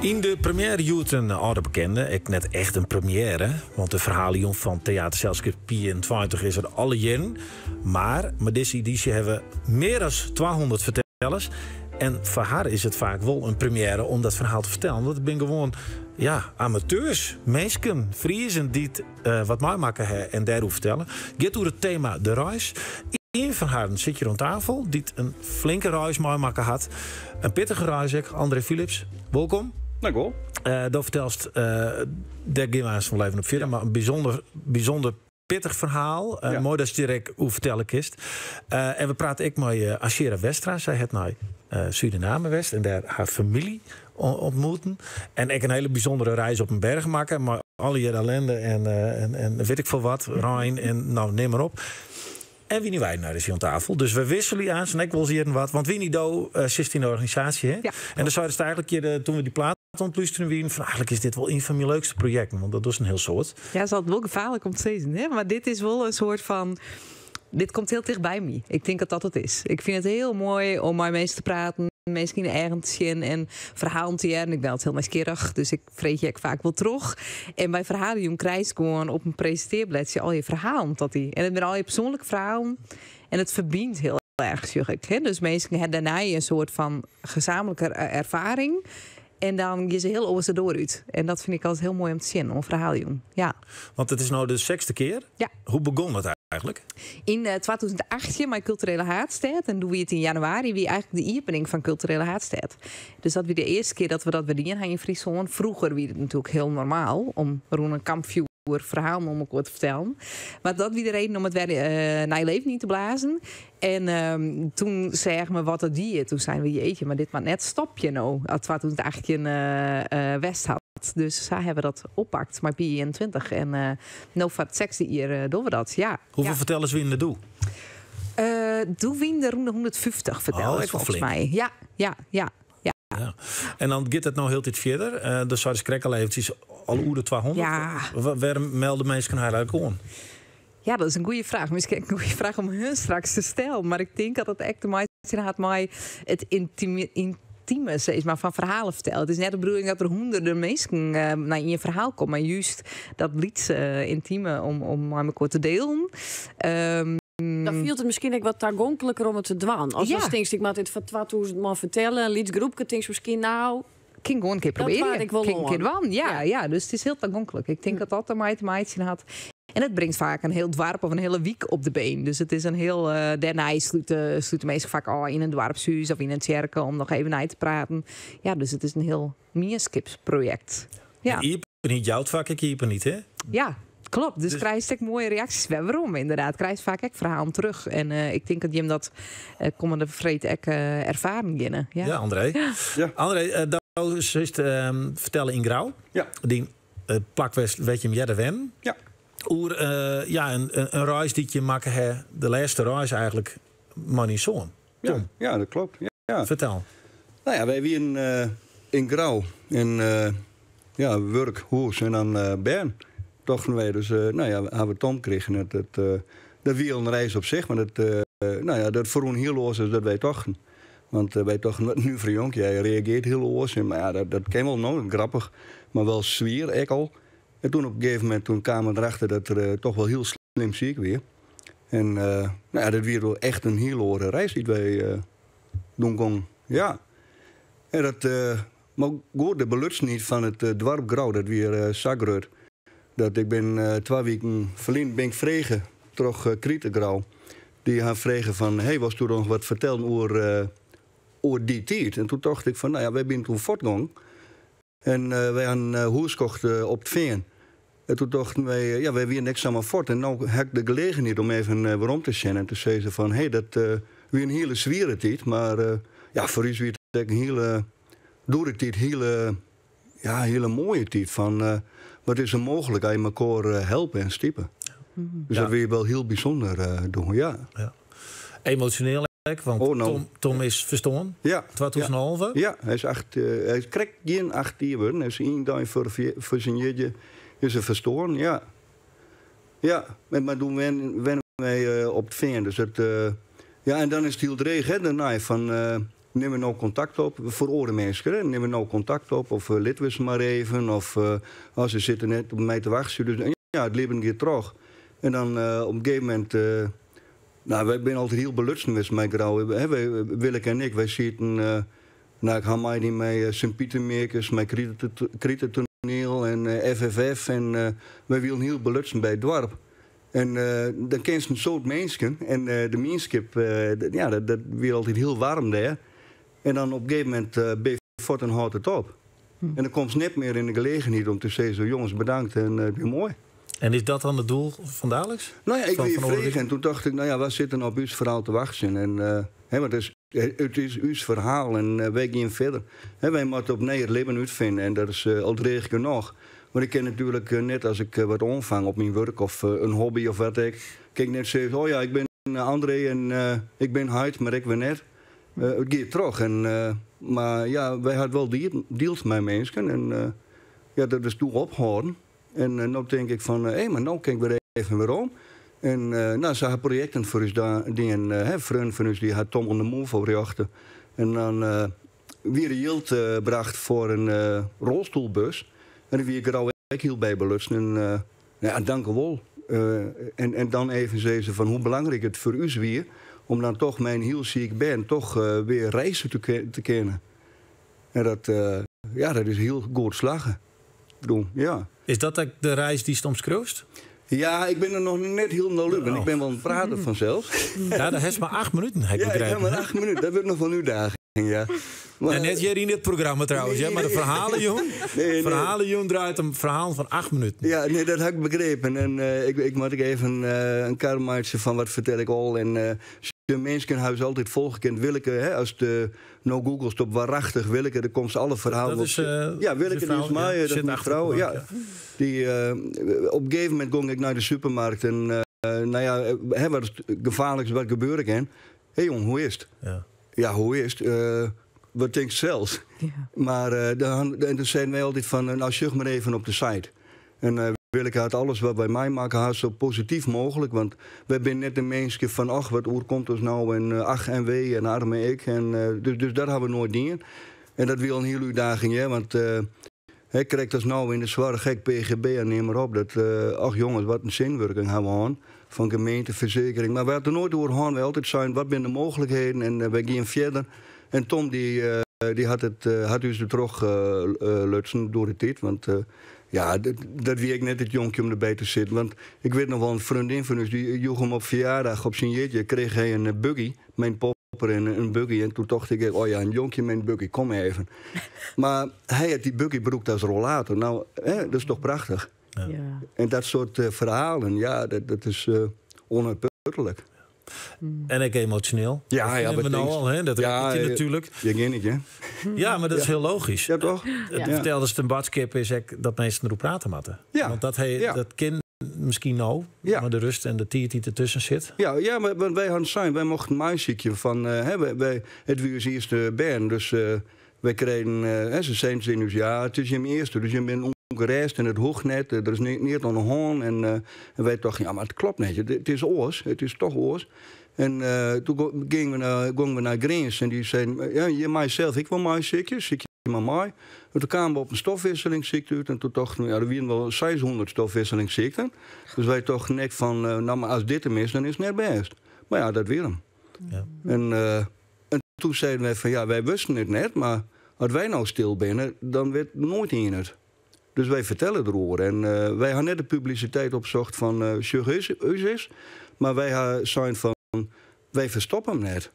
Yn de premiêre hjoed in âlde bekende, ek net echt in premiêre, want de ferhalejûn fan teaterselskip Pi 21 is der alle jierren. Mar mei dizze edysje hawwe we mear as 200 fertellers. En foar har is it faak wol in premiêre om dat ferhaal te fertellen, want it binne gewoan ja, amateurs, minsken, Friezen dy't wat meimakke ha en dêroer fertelle. Giet oer it tema de reis. Ien fan harren sit hjir oan tafel, dy't in flinke reis meimakke hat. In pittige reis ek. André Philips, wolkom. Dankjewol. Do fertelst, dêr gean we aanst wol even op fierder, mar in bysûnder, bysûnder pittich ferhaal. Moai datst hjir ek oer fertelle kinst. En we prate ek mei Ashera Westra. Sy hat nei Suriname west en dêr har famylje ontmoeten. En ek in hiele bysûndere reis op in berch makke mei allegear ellinde en wit ik folle wat, rein en no nim mar op. En Winy Weidenaar is hjir oan tafel. Dus we wikselje aanst en ek wolris hjir wat. Want Winy, do sitst yn de organisaasje, hè? Ja. En dan seidest eigentlik hjir, toen we dy plaat oan it lústerjen wienen, fan eigentlik is dit wol ien fan myn leukste projekten, want dat dochst in hiel soad. Ja, is altyd wol gefaarlik om te sizzen, hè? Mar dit is wol in soart fan. Dit komt hiel ticht by my. Ik tink dat dat it is. Ik fyn it hiel moai om mei minsken te praten, minsken yn de eagen te sjen en ferhalen te hearren. Ik bin altyd hiel nijsgjirrich, dus ik freegje ek faak wol troch. En by ferhalejûn krijst gewoan op in presintearbledsje al je ferhalen tot dy. En it binne al je persoanlike ferhalen en it ferbynt hiel erch, sjoch ik. Hè? Dus minsken ha dêrnei in soart fan gesamentlike erfaring. En dan gean se hiel oars de doar út. En dat fyn ik altyd hiel moai om te sjen oan ferhaljûn. Ja. Want it is no de sechsde kear. Ja. Hoe begûn it eigentlik? Yn 2018 mei Kulturele Haadstêd. En doe wie it yn januari wie eigentlik de iepening fan Kulturele Haadstêd. Dus dat wie de earste kear dat we dat wer dien ha yn Fryslân. Froeger wie it natuerlik hiel normaal om rûn in kampfjoer ferhalen om elkoar te fertellen. Mar dat wie de reden om it wer nij leven yn te blazen. En toen seagen we wat it die. Toen seinen we, jeetje, mar dit moat net stopje no, as 2018 west hat. Dus sa hawwe we dat oppakt mei Pi 21. En no foar it sechsde jier dogge we dat, ja. Hoefolle fertellers wienen der doe? Doe wienen der rûn de 150 fertellers, Oh, ek wol folgens flink. my. Ja. Ja. En dan giet it no hieltyd fierder. Dan seidest krekt al eventsjes al oer de 200. Ja. Wêrom melde minsken har eigentlik oan? Ja, dat is in goede fraach. Miskien ek in goede fraach om hun straks te stellen. Mar ik tink dat it ek te meitsjen hat mei it yntime sis mar, fan ferhalen fertellen. It is net de bedoeling dat der hûnderten minsken nei ien ferhaal komme, mar just dat lytse yntime om mei mekoar te dielen. Dan fielt it miskien ek wat tagonkliker om it te dwaan. As ja. tinkst, ik moat dit foar 2000 man fertelle, in lyts groepke, tinkst miskien, nou, Kin gewoan in kear Dat probearje. waard ik wol Kin in kear oan. dwaan. Ja. Dus it is hiel tagonklik. Ik tink dat dat dermei te meitsjen hat. En it bringt faak in hiel doarp of in hiele wyk op de been. Dus it is in hiel. Dêrnei slute minsken faak ôf yn in doarpshûs of yn in tsjerke om noch even nei te praten. Ja, dus it is in hiel mienskipsprojekt. Ja. En iepenheid jout faak ek iepenheid, hè? Ja, klopt. Dus krijst ek moaie reaksjes wer werom, ynderdaad. Krijst faak ek ferhalen terug. En ik tink dat jim dat kommende freed ek erfaren geane. Ja. Ja, André. Ja. André, do silst fertelle yn Grou. Ja. Dyn plak wêr't jim earder wennen. Ja. Oer ja, in reis dy't je makke ha, de lêste reis eigentlik mei dyn soan, Tom. Ja, dat klopt. Ja. Fertel. Nou ja, wy wienen yn Grou. En ja, wurk, hûs en dan bern. Tochten wy. Dus nou ja, ha we Tom krigen. Dat wie al in reis op sich, mar dat, nou ja, dat ferrûn hiel oars as dat wy tochten. Want wy tochten, wat nuver jonkje, hy reagearret hiel oars. En, mar ja, dat kin wol no, grappich, mar wol swier ek al. En toen op in gegeven momint toen kamen we derachter dat er toch wol hiel slim siik wie. En nou ja, dat wie wol echt in hiel oare reis dy't wy doen gongen. Ja. En dat, mar goed, de belutsenheid fan it doarp Grou, dat wie sa grut. Dat ik bin 2 wiken ferlyn bin ik frege troch Krite Grou. Dy ha frege fan, hey, wolst do noch wat fertellen oer dy tiid? En toen tocht ik fan, nou ja, wy binne toen fuortgong. En wy ha in hûs kocht op it Fean. En toen tochten wy, ja, wy wienen ek samar fuort. En no ha ik de gelegenheid om even werom te sjen en te sizzen fan, hey, dat wie in hiele swiere tiid. Mar ja, foar ús wie it ek in hiele djoere tiid, hiele, ja, hiele moaie tiid. Fan wat is der mooglik as je mekoar helpe en stipe. Dus dat wie wol hiel bysûnder doe, ja. Ja. Emosjoneel ek, want Oh, no. Tom is ferstoarn. Ja. 2011. Ja, hy is acht, hy is krekt gjin 8 jier wurden. Hy is ien dei foar syn jierdei is er ferstoarn, ja. Ja, mar doe wennen wy op it Fean. Dus dat, ja, en dan is it hiel dreech, hè, dêrnei. Fan, Nim we no kontakt op, foar oare minsken, hè, nim we no kontakt op of litte we se mar even of oh, se sitte net op my te wachtsjen. Dus ja, it libben giet troch. En dan op in gegeven momint, nou, wy binne altyd hiel belutsen west mei Grou. Hè, wy, Willeke en ik, wy sieten, nou, ik ha meidien mei Sint Pitermearkes, mei Kritetoneel en FFF en wy wienen hiel belutsen by it doarp. En dan kenst in soad minsken en de mienskip, ja, dat wie altyd hiel waarm dêr. En dan op in gegeven momint bin je fuort en hâldt it op. En dan komst net mear yn de gelegenheid om te sizzen, jonges bedankt en it wie moai. En is dat dan it doel fan daliks? Nou ja, ik Fan, wie fan oare frege wiken? en toen tocht ik, nou ja, wa sit der op ús ferhaal te wachtsjen? En, hè, want it is ús ferhaal en wy gean fierder. Hè, wy moatte opnij it libben útfine en dat is al dreech genôch. Want ik kin natuerlik net as ik wat oanfang op myn wurk of in hobby of wat ek, kin ik net sizze, oh ja, ik bin André en ik bin heit, mar ik wer net. It giet troch. En, mar ja, wy ha it wol dield mei minsken en ja, dat is doe ophâlden. En no tink ik fan, hé, mar no kin ik wer even werom. En nou, se ha projekten foar ús dien. Hè, freonen fan ús dy ha Tom on the Move oprjochte. En dan wie der jild bracht foar in rolstoelbus. En dêr wie Grou ek hiel by belutsen. En ja, dankewol. En dan even sizze fan hoe belangryk it foar ús wie om dan toch mei in hiel siik bern toch wer reizgje te kinnen. En dat, ja, dat is hiel goed slagge. Ik bedoel, ja. Is dat ek de reis dy'tst omskriuwst? Ja, ik bin der noch net hielendal út. Ik bin wol oan it praten fansels. Ja, dan hast mar 8 minuten, ha ik Ja, ik begrepen, ha mar hè? 8 minuten. Dat wurdt noch wol in útdaging, ja. Maar, En net hjir yn it programma trouwens, hè, mar de ferhalejûn, Nee, nee. ferhalejûn draait om ferhalen fan 8 minuten. Ja, nee, dat ha ik begrepen. En ik moat ek even in kar meitsje fan wat fertel ik al. En de minsken ha ús altyd folge kind. Willeke, hè, as de no googelst op warachtich Willeke, dan komst alle ferhalen Dat is, op. Ja, Willeke, de die is frou, mei, ja, dat is sit myn achter frou, de ja. bank, ja. Die, op in gegeven momint gong ik nei de supermarkt en, nou ja, hè, wat it gefaarlikste wat gebeure kin. Hé jong, hoe is it? Ja. Ja, hoe is it? Wat tinkst sels? Ja. Mar dan, en toen seinen wy altyd fan, nou sjoch mar even op de site. En Willeke hat alles wat wy meimakke ha sa posityf mooglik, want wy binne net de minsken fan ach, wat oerkomt ús no en ach en wee en arme ik. En, dus dat ha we noait dien. En dat wie al in hiele útdaging, hè, want hè, krekt as no yn de soarch, ek PGB en neam mar op, dat, ach jonges, wat in tsjinwurking ha we hân fan gemeente, fersekering. Mar wy ha it der noait oer hân, wy altyd sein, wat binne de mooglikheden en wy gean fierder. En Tom dy hat it, hat ús der troch lutsen doar de tiid, want ja, dat wie ek net it jonkje om derby te sitten. Want ik wit noch wol, in freondin fan ús dy joech him op ferjaardag op syn jierdei, kreeg hy in buggy, mei in popper en in buggy. En toen tocht ik, oh ja, in jonkje mei in buggy, kom even. Mar hy hat dy buggy brûkt as rollator. Nou, hè, dat is toch prachtich. Ja. Ja. En dat soart ferhalen, ja, dat is onuitputtelijk. En ek emosjoneel. Ja, Dat ja, vinden we wat nou denkst? al, hè? Dat Ja, rekent je natuurlijk. Je kent het, hè? Ja, maar dat is Ja. heel logisch. Ja, toch? Het Ja. vertelde ze een badskip is ook dat mensen erop praten moeten. Ja. Want dat, hij, Ja. dat kind misschien nou, Ja. maar de rust en de tijd die ertussen zit. Ja, ja, maar want wij hadden zijn, wij mochten een meisje van, hè, wij, het was eerste bern, dus wij kregen, hè, ze zeiden ze in ons, ja, het is je eerste, dus je bent ongereisd en het hoeft net, er is niet aan de hand. En wij dachten, ja, maar het klopt net, het is oors, het is toch oors. En toen gingen we naar Grins en die zeiden, ja, je mij zelf, ik wil mij ziekje, ziekje maar mij. En toen kwamen we op een stofwisselingsziekte uit en toen dachten we, ja, er waren wel 600 stofwisselingsziekten. Dus wij dachten net van, nou, maar als dit hem is, dan is het net best. Maar ja, dat weer hem. Ja. En toen zeiden wij van, ja, wij wisten het net, maar als wij nou stil binnen, dan werd nooit in het. Dus wij vertellen erover. En wij hebben net de publiciteit opzocht van Sjug is, is, maar wij zijn van, wij verstoppen hem net.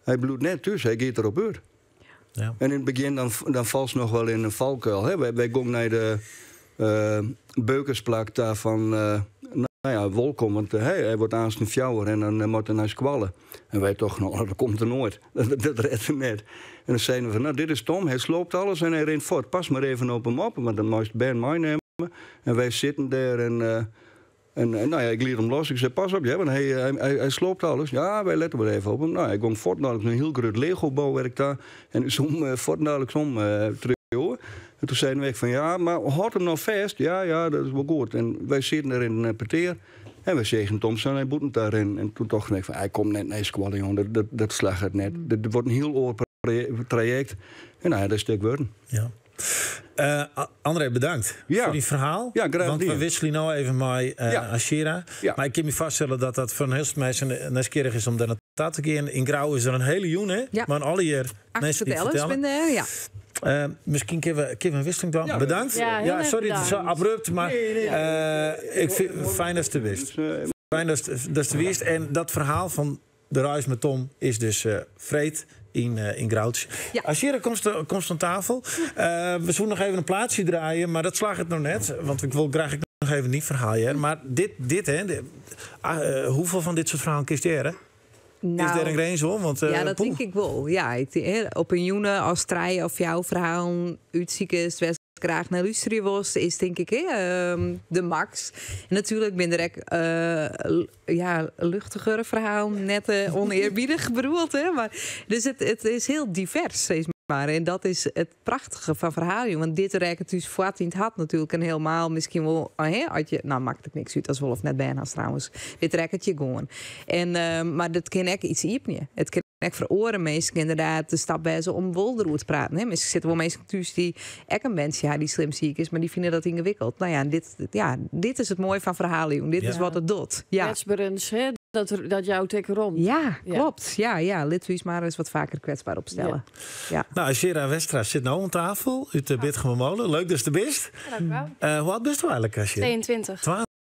Hij bloedt net dus, hij gaat erop uit. Ja. En in het begin dan valt ze nog wel in een valkuil. Hè? Wij gingen naar de beukersplak daar van, nou ja, welkom, want hij wordt aanstaan fjouwer en dan moet hij naar squallen. En wij toch, nou, dat komt er nooit. Dat redt hij net. En dan zeiden we van, nou, dit is Tom, hij sloopt alles en hij rent voort. Pas maar even op hem op, want dan moest Ben meenemen. En wij zitten daar en nou ja, ik liet hem los. Ik zei, pas op, ja, want hij sloopt alles. Ja, wij letten wel even op hem. Nou, hij ging voort naar een heel groot Lego-bouwwerk daar. En is om voort naar om terug. En toen zeiden wij van, ja, maar houd hem nou vast. Ja, ja, dat is wel goed. En wij zitten er in een peteer. En wij zeggen Tom, hij boet daarin. En toen dacht ik van, hij komt net naar squallen, jongen. Dat slaagt het net. Dat wordt een heel oor Trajekt. En nou ja, dat is stik wurden. Ja. André, bedankt Ja. foar dyn ferhaal. Ja, graach Want we dien. wikselje no even mei Ja. Ashira. Ja. Mar ik kin my foarstelle dat dat foar in hiel soad minsken nijsgjirrich is om dêr nei ta te gean. Yn Grou is der in hiele jûn, hè? Ja. Mar allegear Acht minsken dy't fertellers fertelle. binne dêr, ja. Miskien kinne we in wikseling dwaan. Ja, Bedankt. Ja, hiel erch sorry, it is sa bedankt. abrupt, mar Nee, nee. ik fyn it fijn datst der bist. Dus, Fijn datst der wiest. En dat ferhaal fan de reis mei Tom is dus freed yn Grou. Ja. Ashira, komst oan tafel. We soene noch even in plaatsje draaie, mar dat slagget noch net. Want ik wol graach ek noch even dyn ferhaal hearre. Mar dit, hè, hoefolle fan dit soart ferhalen kinst hearre? Is Nou, dêr in grins oan? Want, ja, dat poeh. tink ik wol. Ja, ik, hè, op in jûn as trije of fjouwer ferhalen útsikest, wêr'tst graach nei lústerje wolst, is tink ik, hè, de max. En natuerlik binne der ek ja, luchtigere ferhalen, net ûnearbiedich bedoeld. Hè, mar, dus it is hiel divers, sis mar. En dat is it prachtige fan ferhalen. Want dit rekket ús fuort yn it hert natuerlik. En hielendal miskien wol, oh, hè, as je, nou, makket it niks út as wol of net bern hast trouwens. Dit rekket je gewoan. En, mar dat kin ek yts iepenje. It kin ek foar oare minsken ynderdaad de stap wêze om wol deroer te praten. Hè. Miskien sitte wol minsken thús dy't ek in berntsje ha dy't slim siik is, mar dy fine dat yngewikkeld. Nou ja, dit, ja, dit is it moaie fan ferhalen. Dit is wat it docht. Ja. Kwetsberens, hè? Dat jout ek romte. Ja, Ja. klopt. Ja, ja, lit ús mar ris wat faker kwetsber opstelle. Ja. Nou, Ashira Westra sit no oan tafel út de Bitgumermolen. Leuk datst der bist. Ja, dank u wel. Hoe âld bist do eigentlik, Ashira? 22.